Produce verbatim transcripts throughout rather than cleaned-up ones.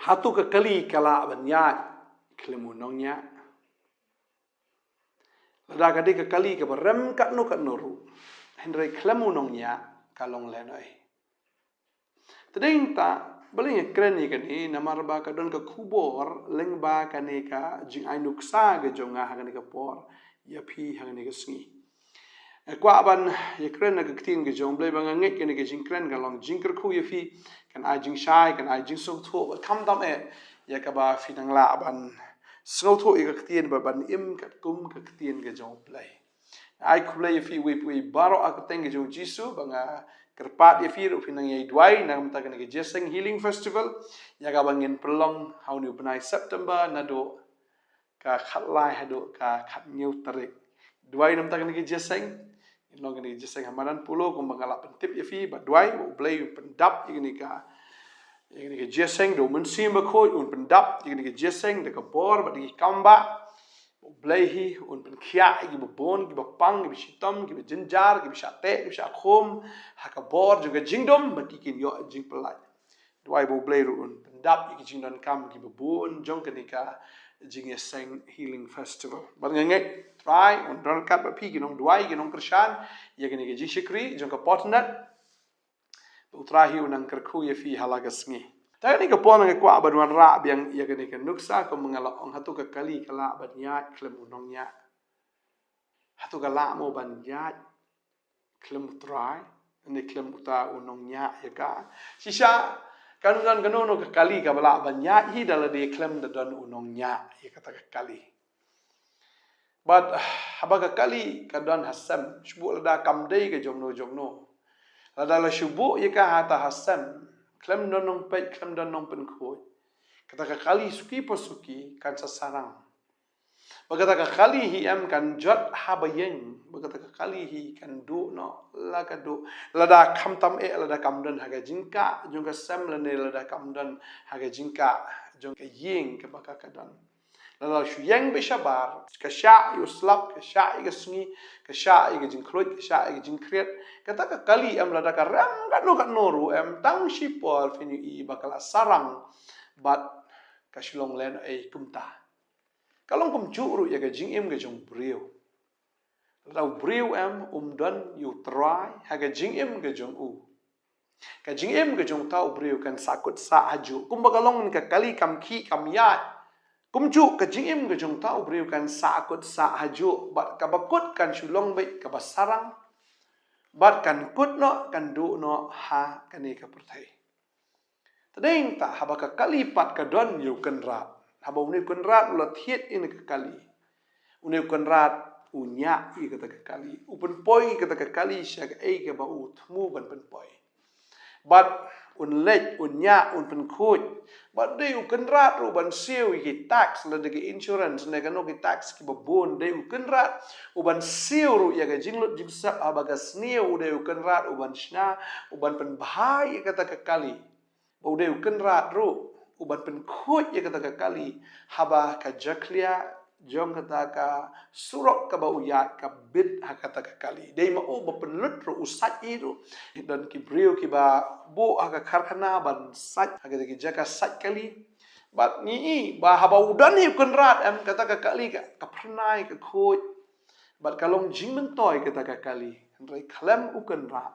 Hato ka kali ka lah ban ïaid khlem u nongñiah? Lada ka dei ka kali kaba rem katno katno ruh, hynrei khlem u nongñiah ka long lehnohei. Te dei nangta, balei nga kren ïa kane, namar ba ka don ka khubor lyngba kane ka jingai nuksa ka jong nga ha kane ka por ïa phi ha kane ka sngi. Nga kwah ban ïa kren na ka ktien ka jong U Blei, ba nga ngeit kane ka jingkren ka long jingkyrkhu ïa phi, kan ai jingshai, kan ai jingsngewthuh, bad khamtam eh ïa kaba phi nang lah ban sngewthuh ïa ka ktien, bad ban im katkum ka ktien ka jong U Blei. Ai khublei ïa phi uwei pa uwei baroh ha ka kyrteng ka jong U Jisu, ba nga kyrpad ïa phi ruh phin nang ïai duwai na ka bynta kane ka Jingïaseng Healing Festival, ïa kaba ngin pynlong ha une u bnai September naduh ka khatlai haduh ka khathynñiew tarik. Duwai na ka bynta kane ka jingïaseng. Ngin long kane ka jingïaseng ha madan Polo, kumba nga la pyntip ïa phi, bad duwai ba U Blei un pyndap ïa kane ka, ïa kane ka jingïaseng da U Mynsiem Bakhuid, un pyndap ïa kane ka jingïaseng da ka bor bad da ki kam ba U Blei hi un pynkhiah ïa kiba bun, kiba pang, kiba shitom, kiba jynjar, kiba shah teh, kiba shah khum ha ka bor jong ka jingdum, ba ki kin ïoh jingpyllait. Duwai ba U Blei ruh un pyndap ïa ki jingdonkam kiba bun jong kane ka Jingïaseng Healing Festival. Bad nga ngeit Trai un don ryngkat bad phi ki nongduwai, ki nongkyrshan ïa kane ka jingshakri jong ka Potnat. Ba U Trai hi un nang kyrkhu ïa phi ha la ka sngi. Te kane ka por nga kwah ban wanrah biang ïa kane ka nuksa, kumba nga la ong, hato ka kali ka lah ban ïaid khlem u nongñiah? Hato ka lah mo ban ïaid khlem U Trai, ne khlem uta u nongñiah ïa ka? Shisha kan don kano kano ka kali kaba lah ban ïaid hi da lade khlem da don u nongñiah ïa kata ka kali. Bad haba ka kali ka don ha sem, shu buh lada kam dei ka jongno jongno, lada la shu buh ïa ka hata ha sem, khlem don nongpeit, khlem don nongpynkhuid, kata ka kali suki pa suki kan sa sarang. Ba kata ka kali hi em kan jot ha ba ïeng, ba kata ka kali hi kan duh noh la ka duh. Lada khamtam eh, lada kam don ha ka jingkah jong ka sem, lane lada kam don ha ka jingkah jong ka ïing kaba ka ka don. Lada shu ïeng beit shabar, ka shah ïa u slap, ka shah ïa ka sngi, ka shah ïa ka jingkhluit, ka shah ïa ka jingkhriat, kata ka kali em lada ka rem katno katno ruh em, tang shipor phin ïohi ba ka la sarang bad ka shu long lehnohei kumta. Ka long kumjuh ruh ïa ka jingim ka jong u briew. Lada u briew em um don ïa U Trai ha ka jingim ka jong u, ka jingim ka jong uta u briew kan sahkut sah hajuh. Kumba ka long ka kali kam khih kam ïaid, kumjuh ka jingim ka jong uta u briew kan sahkut sah hajuh, bad kaba kut kan shu long beit kaba sarang, bad kan kut noh, kan duh noh ha kane ka pyrthei. Te dei nangta haba ka kali pat ka don ïa u kynrad, haba une u kynrad u la thied ïa kane ka kali, une u kynrad u ñiah ïa kata ka kali, u pynpoi ïa kata ka kali sha kaei kaba u thmu ban pynpoi. Bad un leit, un ñiah, un pynkhuid. Bad dei u kynrad ruh ban siew ïa ki tax, lada ki insurance ne kano ki tax kiba bun, dei u kynrad u ban siew ruh ïa ka jinglut jingsep haba ka sniew, u dei u kynrad u ban shna, u ban pynbha ïa kata ka kali. Ba u dei u kynrad ruh u ban pynkhuid ïa kata ka kali haba ka jakhlia jong kata ka surok kaba u ïaid ka bit ha kata ka kali. Dei ma u ba pynlut ruh u sait ïa ruh. Don ki briew kiba buh ha ka karkhana ban sait ha kata ki jaka sait kali. Bad ngi i ba haba u don hi u kynrad em, kata ka kali ka, ka phyrnai, ka khuid. Bad ka long jingmyntoi kata ka kali. Hynrei khlem u kynrad,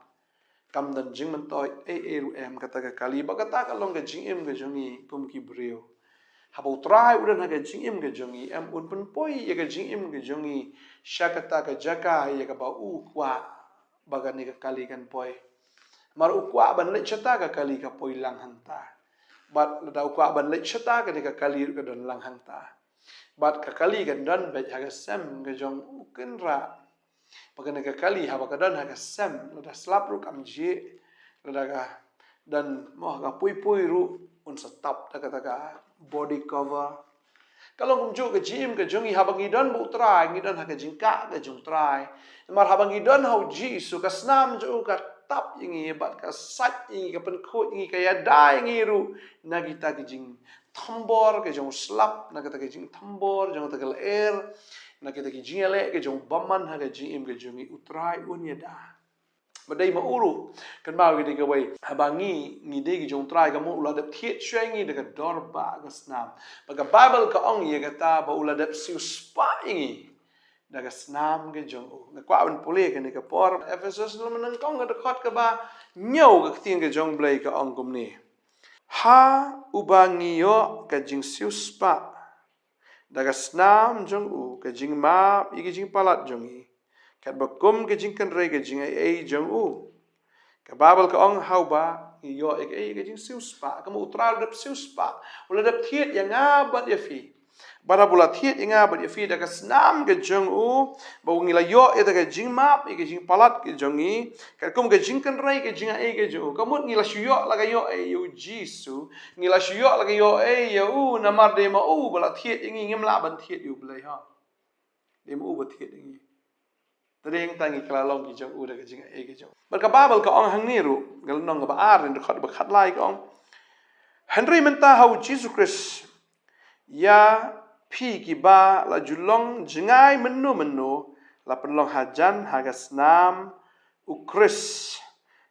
kam don jingmyntoi ei ei ruh em kata ka kali. Ba kata ka long ka jingim ka jong ngi kum ki briew. Haba U Trai u don ha ka jingim ka jong ngi em, un pynpoi ïa ka jingim ka jong ngi sha kata ka jaka ïa kaba u kwah ba kane ka kali kan poi. Namar u kwah ban leit shata, ka kali ka poi lang hangta. Bad lada u kwah ban leit shata, kane ka kali ruh ka don lang hangta. Bad ka kali kan don beit ha ka sem ka jong u kynrad. Ba kane ka kali haba ka don ha ka sem, lada slap ruh kam jia, lada ka don mo ha ka pui pui ruh, un sa tap da kata ka body cover. Ka long kumjuh ka jingim ka jong ngi, haba ngi don bad U Trai, ngi don ha ka jingkah ka jong U Trai. Namar haba ngi don ha U Jisu, ka snam jong u ka tap ïa ngi bad ka sait ïa ngi, ka pynkhuid ïa ngi, ka ïada ïa ngi ruh na kita ki jingthombor ka jong u slap, na kita ki jingthombor jong kata ka lyer, na kita ki jingïaleh ka jong u bymman ha ka jingim ka jong ngi. U Trai un ïada. Ba dei ma u ruh, kynmaw ïa kane kawei, haba ngi, ngi dei ki jong U Trai, ka mut u la dep thied shuwa ïa ngi da ka dor ba ka snam. Ba ka Baibl ka ong ïa kata ba u la dep siewspah ïa ngi da ka snam ka jong u. Nga kwah ban pule kane ka por, Ephesos lynnong nyngkong ka dkhot kaba hynñiew, ka ktien ka jong U Blei ka ong kumne: Ha uba ngi ïoh ka jingsiewspah da ka snam jong u, ka jingmap ïa ka jingpalat jong ngi, katba kum ka jingkynrei ka jingai-ei jong u. Ka Baibl ka ong, ha uba ngi ïoh ïa ka, ïa ka jingsiewspah. Ka mut U Trai u la dep siewspah, u la dep thied ïa nga bad ïa phi. Bad haba u la thied ïa nga bad ïa phi da ka snam ka jong u, ba ngi la ïoh ïa ka jingmap ïa ka jingpalat ka jong ngi, katkum ka jingkynrei ka jingai-ei ka jong u. Ka mut ngi la shu ïoh la ka ïoh-ei ïa U Jisu, ngi la shu ïoh la ka ïoh-ei ïa u, namar dei ma u ba la thied ïa ngi, ngim lah ban thied ïa U Blei, ha. Dei ma u ba thied ïa ngi. Te dei hangta ngi kylla long ki jong u da ka jingai-ei ka jong u. Bad ka Baibl ka ong hangne ruh, ka lynnong kaba ar, dkhot ba khatlai ka ong: Hynrei mynta ha U Jisu Khrist, ïa phi kiba la ju long jngai mynno mynno, la pynlong hajan ha ka snam U Khrist.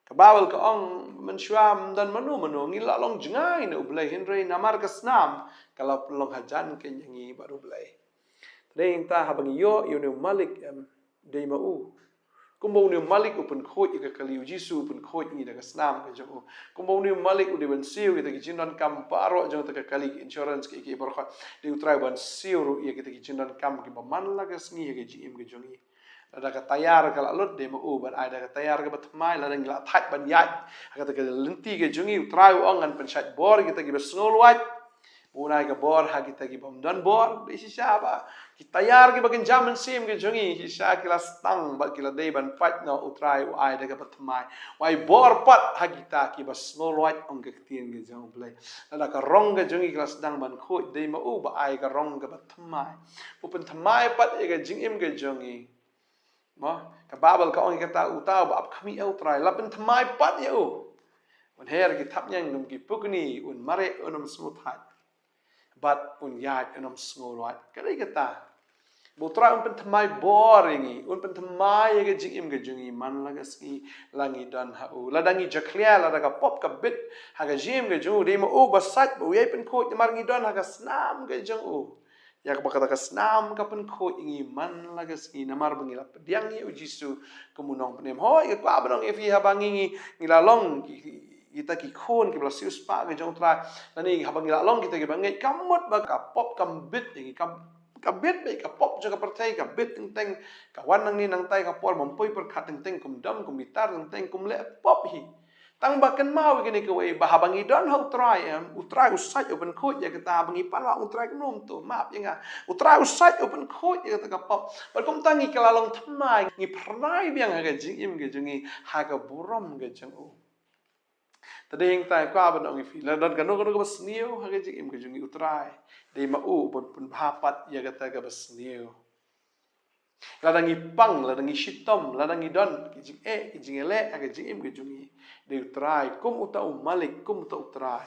Ka Baibl ka ong, mynshuwa ym don mano mano, ngi la long jngai na U Blei, hynrei namar ka snam ka la pynlong hajan kein ïa ngi bad U Blei. Te dei hangta haba ngi ïoh ïa une u Malik, em, dei ma u. Kumba une u Malik u pynkhuid ïa ka kali, U Jisu u pynkhuid ïa ngi da ka snam ka jong u. Kumba une u Malik u dei ban siew kita ki jingdonkam baroh jong kata ka kali, ki insurance, ki, ki baroh, dei U Trai u ban siew ruh ïa kita ki jingdonkam kiba man la ka sngi ha ka jingim ka jong ngi. Lada ka tayar ka la lut, dei ma u ban ai da ka tayar kaba thymmai. Lada ngi la thait ban ïaid ha kata ka lynti ka jong ngi, U Trai u ong, ngan pynshait bor kita kiba sngewlwait, un ai ka bor ha kita kibym don bor. Dei shisha ba ki tayar kiba kynja mynsiem ki jong ngi, shisha ki la sdang bad ki la dei ban pait noh, U Trai u ai da kaba thymmai. U ai bor pat ha kita kiba sngewlwait, ong ka ktien ka jong U Blei. Lada ka rong ka jong ngi ka la sdang ban khuid, dei ma u ba ai ka rong kaba thymmai. U pynthymmai pat ïa ka jingim ka jong ngi. Mo, ka Baibl ka ong ïa kata, uta uba ap khmih ïa U Trai, la pynthymmai pat ïa u. Un her ki thapniang kum ki pukni, un mareh un ym sngewthait, bad un ïaid un ym sngewlwait. Ka dei kata ba U Trai un pynthymmai bor ïa ngi, un pynthymmai ïa ka jingim ka jong ngi man la ka sngi, la ngi don ha u. Lada ngi jakhlia, lada ka pop ka bit ha ka jingim ka jong u, dei ma u ba sait ba u ïai pynkhuid, namar ngi don ha ka snam ka jong u. Ïa kaba kata ka snam ka pynkhuid ïa ngi man la ka sngi, namar ba ngi la pdiang ïa U Jisu kum u nongpynim. Hooid, nga kwah ban ong ïa phi, haba ngi, ngi, ngi la long ki, ki, kita ki khun kiba la siewspah ka jong U Trai, lane haba ngi la long kita kiba ngeit, ka mut ba ka pop kam bit ïa ngi, ka, ka bit beit, ka pop jong ka pyrthei ka bit teng teng, ka wan nangne nangtai, ka por bym poi pyrkhat teng teng, kum dom kum bitar teng teng, kum leh pop hi. Tang ba kynmaw ïa kane kawei, ba haba ngi don ha U Trai, em, U Trai u sait u pynkhuid ïa kata. Haba ngi pan ha U Trai, kumno um to, map ïa nga. U Trai u sait u pynkhuid ïa kata ka pop. Bad kumta ngi kylla long thymmai, ngi phyrnai biang ha ka jingim ka jong ngi, ha ka burom ka jong u. Te dei hangta nga kwah ban ong ïa phi, lada don kano kano kaba sniew ha ka jingim ka jong ngi, U Trai dei ma u uban pynbha pat ïa kata kaba sniew. Lada ngi pang, lada ngi shitom, lada ngi don ki jingeh, ki jingïaleh ha ka jingim ka jong ngi, dei U Trai kum uta u Malik, kum uta U Trai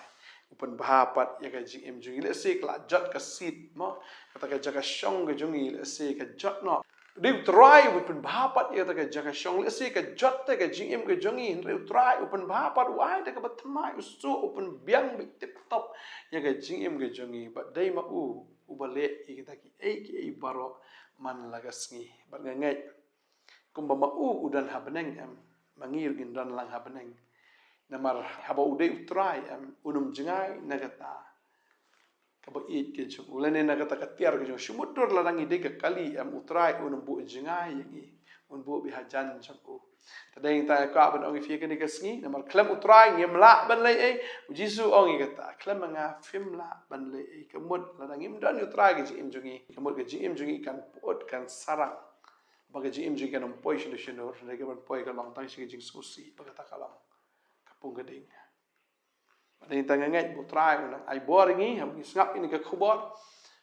u pynbha pat ïa ka jingim jong ngi. Lehse ka la jot ka seat, mo, kata ka jaka shong ka jong ngi, lehse ka jot noh. Dei U Trai u pynbha pat ïa kata ka jaka shong. Lehse ka jot te ka jingim ka jong ngi, hynrei U Trai u pynbha pat, u ai da kaba thymmai, u shu, u pynbiang beit tip top ïa ka jingim ka jong ngi. Bad dei ma u uba leh ïa kita kiei kiei baroh man la ka sngi. Bad nga ngeit, kumba ma u u don ha bneng, em, ma ngi ruh ngin don lang ha bneng. Namar haba u dei U Trai, em, un ym jngai na kata kaba ïeit ka jong u, lane na kata ka tiar ka jong u. Shu mutdur lada ngi dei ka kali, em, U Trai un ym buh jngai ïa ngi, un buh beit hajan jong u. Te dei hangta nga kwah ban ong ïa phi kane ka sngi, namar khlem U Trai ngim lah ban leh ei. U Jisu u ong ïa kata, khlem ma nga phim lah ban leh ei. Ka mut lada ngim don U Trai ha ka jingim jong ngi, ka mut ka jingim jong ngi kan pyut, kan sarang. Ba ka jingim jong ngi kan ym poi shano shano, hynrei ka ban poi ka long tang sha ka jingsngewsih, ba kata ka long ka pung ka ding. Bad dei hangta nga ngeit ba U Trai u nang ai bor ïa ngi, haba ngi sngap ïa kane ka khubor.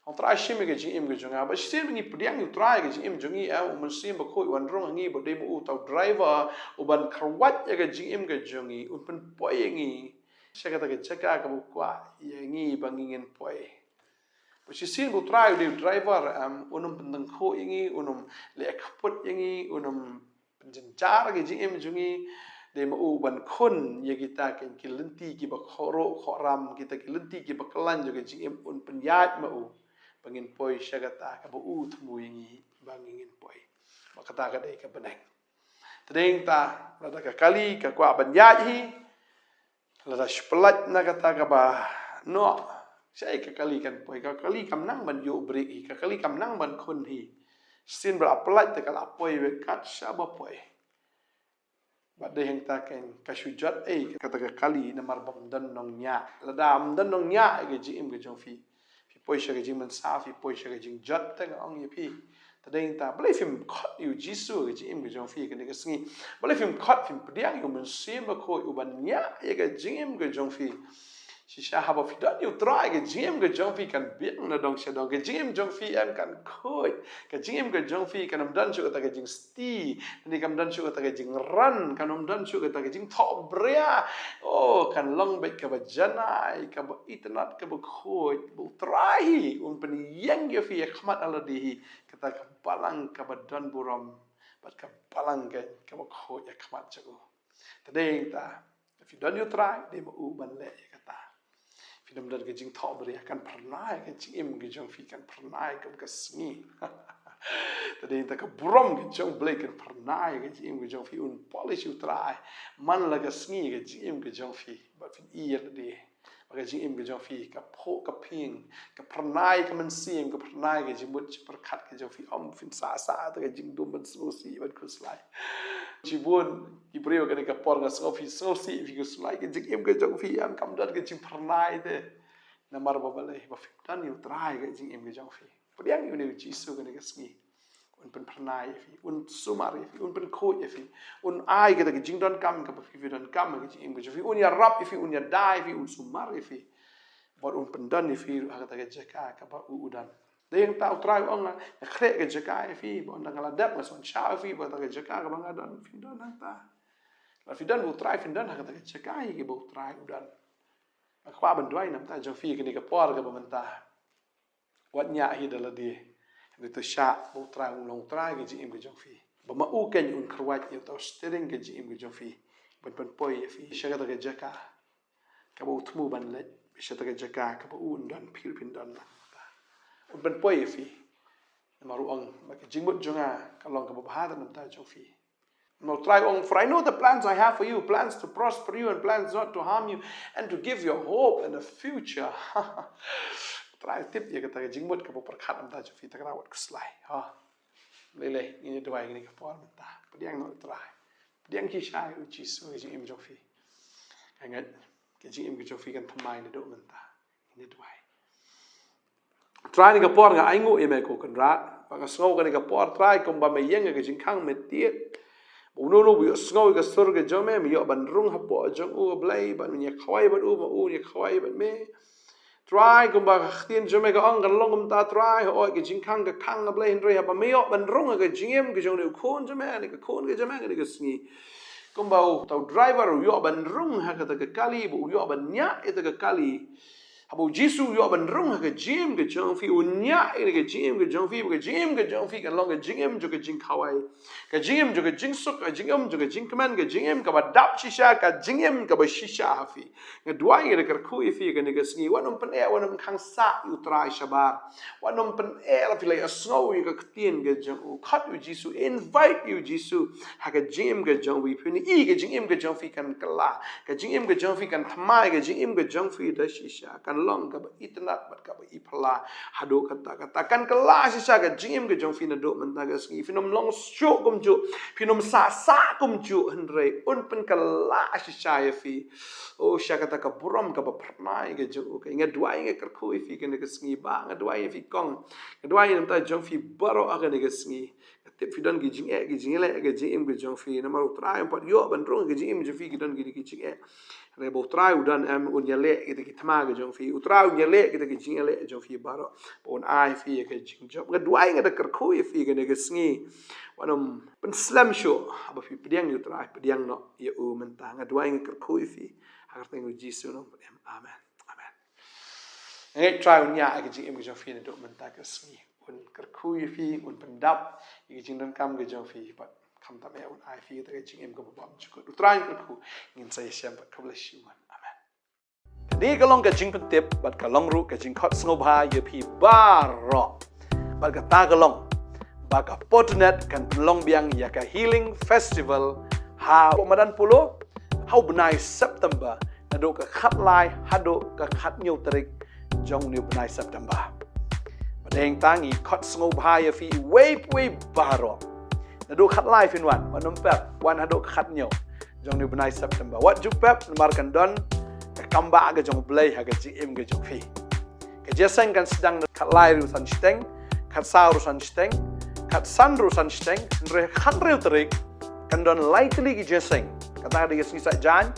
U Trai shim ïa ka jingim ka jong nga. Bad shisien ba ngi pdiang ïa U Trai ha ka jingim jong ngi, em, U Mynsiem Bakhuid u wan rung ha ngi, bad dei ma u uta u driver uban kyrwat ïa ka jingim ka jong ngi, un pynpoi ïa ngi sha kata ka jaka kaba u kwah ïa ngi ba ngi ngin poi. Bad shisien ba U Trai u dei u driver, em, un ym pyntyngkhuh ïa ngi, un ym leh kput ïa ngi, un ym Jynjar ka jingim jong ngi, dei ma u ban khun ïa kita ki, ki lynti kiba khoroh khoram, kita ki lynti kiba khlaiñ jong ka jingim, un pynïaid ma u ba ngin poi sha kata kaba u thmu ïa ngi ba ngin poi. Ba kata ka dei ka bneng. Te dei ta, lada ka kali ka kwah ban ïaid hi, lada shu pyllait na kata kaba noh, shaei ka kali kan poi? Ka kali kam nang ban ïoh brik hi, ka kali kam nang ban khun hi. Shisien ba la pyllait te ka la poi beit kat shaba poi. Bad dei hangta kan ka shu jot ei kata ka kali, namar ba ym don nongñiah. Lada ym don nongñiah ïa ka jingim ka jong phi, phi poi sha ka jingmynsaw, phi poi sha ka jingjot, te nga ong ïa phi. Te dei ta, balei phim khot ïa u Jisu ha ka jingim ka jong phi kane ka sngi? Balei phim khot, phim pdiang ïa u Mynsiem Bakhuid u ban ñiah ïa ka jingim ka jong phi? Shisha haba phi don ïa u Trai, ka jingim ka jong phi kan biang na dong sha dong. Ka jingim jong phi em kan khuid. Ka jingim ka jong phi kan ym don shuh kata ka jingsti. Kan ym don shuh kata ka jingran. Kan ym don shuh kata ka jingthohbria. Oh, kan long beit kaba janai, kaba itynnad, kaba khuid. Ba u Trai hi un pynïeng ïa phi ha khmat lade hi. Kata ka balang kaba don burom bad ka balang ka, kaba khuid ha khmat jong u. Te dei ta, phi don ïa u Trai, dei ma u ban leh ïa kata. Phin ym don ka jingthohbria, kan phyrnai ka jingim ka jong phi, kan phyrnai kum ka sngi. Te dei ta, ka burom ka jong U Blei kan phyrnai ka jingim ka jong phi. Un polish u Trai man la ka sngi ka jingim ka jong phi. Bad phin ïohi lade ba ka jingim ka jong phi ka phuh ka phieng, ka phyrnai ka mynsiem, ka phyrnai ka jingmut jingpyrkhat ka jong phi. Ym phin sah sah da ka jingdum ban sngewsih ban khuslai. Shibun ki briew kane ka por nga sngew phi sngewsih, phi khuslai, ka jingim ka jong phi em kam don ka jingphyrnai te. Namar ba balei? Ba phim don ïa u Trai ha ka jingim ka jong phi. Pdiang ïa une u Jisu kane ka sngi. Un pynphyrnai ïa phi, un sumar ïa phi, un pynkhuid ïa phi, un ai kata ka jingdonkam kaba phi, phi donkam ha ka jingim ka jong phi, un ïarap ïa phi, un ïada ïa phi, un sumar ïa phi. Bad un pyndon ïa phi ruh ha kata ka jaka kaba u, u don. Dei hangta u Trai u ong, nga khreh ka jaka ïa phi, ba ynda nga la dep nga sa wan shah ïa phi bad kata ka jaka kaba nga don, phin don hangta. Lada phi don bad u Trai, phin don ha kata ka jaka ïa kaba u Trai u don. Nga kwah ban duwai namar jong phi kane ka por kaba mynta. Wat ñiah hi da lade. Hynrei to shah ba u Trai un long u Trai ka jingim ka jong phi. Ba ma u keiñ un kyrwat ïa uta u steering ka jingim ka jong phi. Ban pynpoi ïa phi sha kata ka jaka kaba u thmu ban leit, sha kata ka jaka kaba u, un don, phi ruh phin don. Un pynpoi ïa phi. Namar u ong ba ka jingmut jong nga ka long kaba bha namar jong phi. Namar u Trai u ong, "For I know the plans I have for you, plans to prosper you and plans not to harm you, and to give you a hope and a future." U Trai u tip ïa kata ka jingmut kaba pyrkhat namar jong phi, te kata wat khuslai. Ha. Lei lei, ngin ïa duwai kane ka por mynta. Pdiang noh u Trai. Pdiang shisha ïa u Jisu ha ka jingim jong phi. Nga ngeit ka jingim ka jong phi kan thymmai naduh mynta. Ngin ïa duwai. Trai, kane ka por nga ainguh ïa me ko Kynrad. Ba nga sngew kane ka por Trai kumba me ïeng ha ka jingkhang, me tied. Ba uno uno ba ïohsngew ïa ka sur ka jong me, me ïoh ban rung hapoh jong u, A Blei, ban ïa khawai bad u, ma u ïa khawai bad me. Trai, kumba ka ktien jong me ka ong, kan long kumta Trai, hooid ka jingkhang ka khang, A Blei, hynrei haba me ïoh ban rung ha ka jingim ka jong une u khun jong me, ne ka khun ka jong me, kane ka sngi. Kumba uta u driver u ïoh ban rung ha kata ka kali, ba u ïoh ban ñiah ïa kata ka kali. Haba u Jisu u ïoh ban rung ha ka jingim ka jong phi, u ñiah ïa ka jingim ka jong phi, ba ka jingim ka jong phi kan long ka jingim jong ka jingkhawai. Ka jingim jong ka jingsuk, ka jingim jong ka jingkmen, ka jingim kaba dap shisha, ka jingim kaba shisha ha phi. Nga duwai, nga da kyrkhu ïa phi kane ka sngi. Wat nym pyneh, wat nym khang sah ïa u Trai shabar. Wat nym pyneh, lada phi la ïohsngew ïa ka ktien ka jong u. Khot ïa u Jisu, invite ïa u Jisu ha ka jingim ka jong phi. Phin ïohi ka jingim ka jong phi kan kylla. Ka jingim ka jong phi kan thymmai, ka jingim ka jong phi da shisha kan long kaba itynnad bad kaba iphylla. Haduh katta katta kan kylla shisha ka jingim ka jong phi naduh mynta ka sngi. Phin ym long shuh kumjuh, phin ym sah sah kumjuh, hynrei un pynkylla shisha ïa phi. Oh, sha kata ka burom kaba phyrnai ka jong u. Nga duwai, nga kyrkhu ïa phi kane ka sngi Bah, nga duwai ïa phi Kong. Nga duwai namar jong phi baroh ha kane ka sngi. Nga tip phi don ki jingeh, ki jingeh leh, ki jingim ki jong phi. Namar u Trai um pat ïoh ban rung ki jingim jong phi, ki don ki, ki jingeh. Hynrei ba u Trai u don em, un ïaleh kita ki thma ki jong phi. U Trai un ïaleh kita ki jingeh leh jong phi baroh. Ba un ai phi ïa ka jingjop. Nga duwai, nga da kyrkhu ïa phi kane ka sngi. Wat nym pynslem shuh, haba phi pdiang ïa u Trai, pdiang noh ïa u mynta. Nga duwai, nga kyrkhu ïa phi ha ka kyrteng u Jisu nongpynim. Amen. Amen. Nga ngeit Trai un ñiah ïa ka jingim ka jong phi naduh mynta ka sngi. Un kyrkhu ïa phi, un pyndap ïa ka jingdonkam ka jong phi. Bad Khamtam eh un ai phi kata ka jingim kaba bymjukut. U Trai un kyrkhu, ngin sa ïashem bad. Khublei shibun. Amen. Kane ka long ka jingpyntip bad ka long ruh ka jingkhot sngewbha ïa phi baroh. Bad kata ka long ba ka Portnet kan pynlong biang ïa ka Healing Festival hapoh madan Polo ha u bnai September, naduh ka khatlai haduh ka khathynñiew tarik jong une u bnai September. Bad hangta ngi khot sngewbha ïa phi uwei pa uwei baroh. Naduh khatlai phin wan, wat nym pep, wan haduh ka khathynñiew jong une u bnai September. Wat ju pep namar kan don ka kam ba ka jong U Blei ha ka jingim ka jong phi. Ka jingïaseng kan sdang naduh khatlai ruh san shiteng, khatsaw ruh san shiteng, khatsan ruh san shiteng, hynrei khathynriew tarik kan don lai tylli ki jingïaseng. Kata ka dei ka sngi Saitjaiñ,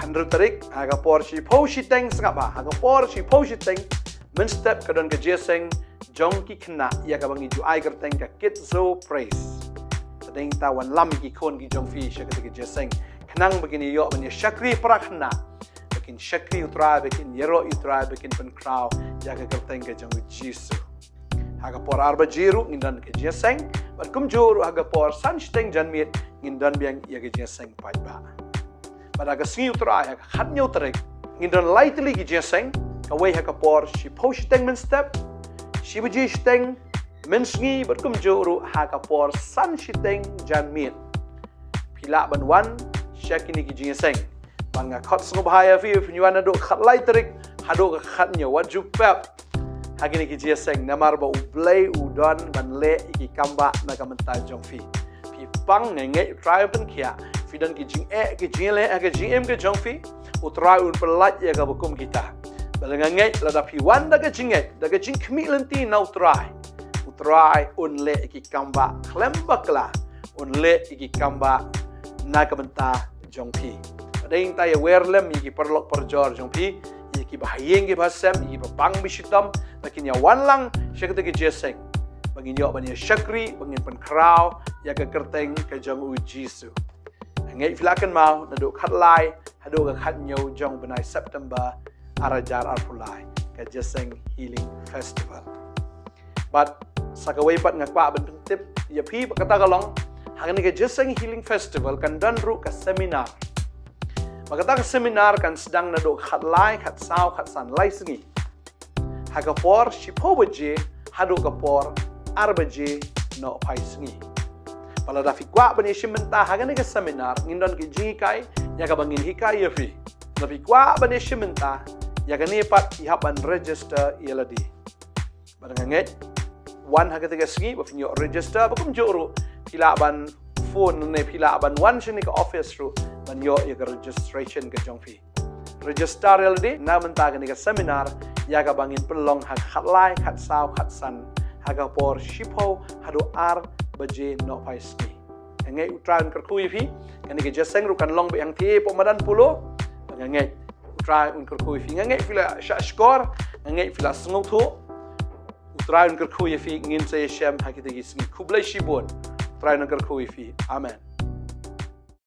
khathynriew tarik, ha ka por shiphew shiteng sngap bha, ha ka por shiphew shiteng mynstep ka don ka jingïaseng jong ki khynnah ïa kaba ngi ju ai kyrteng ka Kids Zoo Praise. Bad hangta wanlam ïa ki khun ki jong phi sha kata ka jingïaseng khnang ba kin ïoh ban ïa shakri para khynnah, ba kin shakri U Trai, ba kin ïaroh ïa U Trai, ba kin pynkhraw ïa ka kyrteng ka jong U Jisu. Ha ka por ar baje ruh ngin don ka jingïaseng, bad kumjuh ruh ha ka por san shiteng janmiet ngin don biang ïa ka jingïaseng paidbah. Bad ha ka sngi U Trai ha ka khathynñiew tarik ngin don lai tylli ki jingïaseng, kawei ha ka por shiphew shiteng mynstep, shi baje shiteng mynsngi, bad kumjuh ruh ha ka por san shiteng janmiet. Phi lah ban wan sha kine ki jingïaseng. Bad nga khot sngewbha ïa phi, phin wan naduh khatlai tarik haduh ka khathynñiew, wat ju pep. Ha kine ki jingïaseng namar ba U Blei u don ban leh ïa ki kam ba na ka bynta jong phi. Phi pang, nga ngeit U Trai un pynkhiah. Phi don ki jingeh ki jingïaleh ha ka jingim ka jong phi, U Trai un pyllait ïa kaba kum kita. Bad nga ngeit lada phi wan da ka jingngeit, da ka jingkhmih lynti na U Trai, U Trai un leh ïa ki kam ba khlem bakla, un leh ïa ki kam ba na ka bynta jong phi. Bad hangta ïawer lem ïa ki paralok parajor jong phi, ïa kiba ha ïing kiba ha sem, ïa kiba pang ba shitom, ba kin ïa wan lang sha kata ka jingïaseng, ba ngin ïoh ban ïa shakri, ba ngin pynkhraw ïa ka kyrteng ka jong U Jisu. Nga ngeit phi la kynmaw, naduh khatlai haduh ka khathynñiew jong u bnai September ar hajar arphew lai, ka jingïaseng Healing Festival. Bad sa kawei pat nga kwah ban pyntip ïa phi ba kata ka long, ha kane ka jingïaseng Healing Festival kan don ruh ka seminar. Ba kata ka seminar kan sdang naduh khatlai, khatsaw, khatsan, lai sngi, ha ka por shiphew baje haduh ka por ar baje nohphai sngi. Bad lada phi kwah ban ïashim bynta ha kane ka seminar, ngin don ki jinghikai ïa kaba ngin hikai ïa phi. Lada phi kwah ban ïashim bynta ïa kane pat, phi hap ban register ïa lade. Bad nga ngeit, wan ha kata ka sngi ba phin ïoh register, ba kumjuh ruh phi lah ban phone ne phi lah ban wan shane ka office ruh ban ïoh ïa ka registration ka jong phi. Register ïa lade na ka bynta kane ka seminar ïa kaba ngin pynlong ha ka khatlai, khatsaw, khatsan, ha ka por shiphew haduh ar baje nohphai sngi. Nga ngeit U Trai un kyrkhu ïa phi. Kane ka jingïaseng ruh kan long beit hangtei hapoh madan Polo. Nga ngeit U Trai un kyrkhu ïa phi. Nga ngeit phi la shah shkor, nga ngeit phi la sngewthuh. U Trai un kyrkhu ïa phi, ngin sa ïashem ha kita ki sngi. Khublei shibun. U Trai un kyrkhu ïa phi. Amen.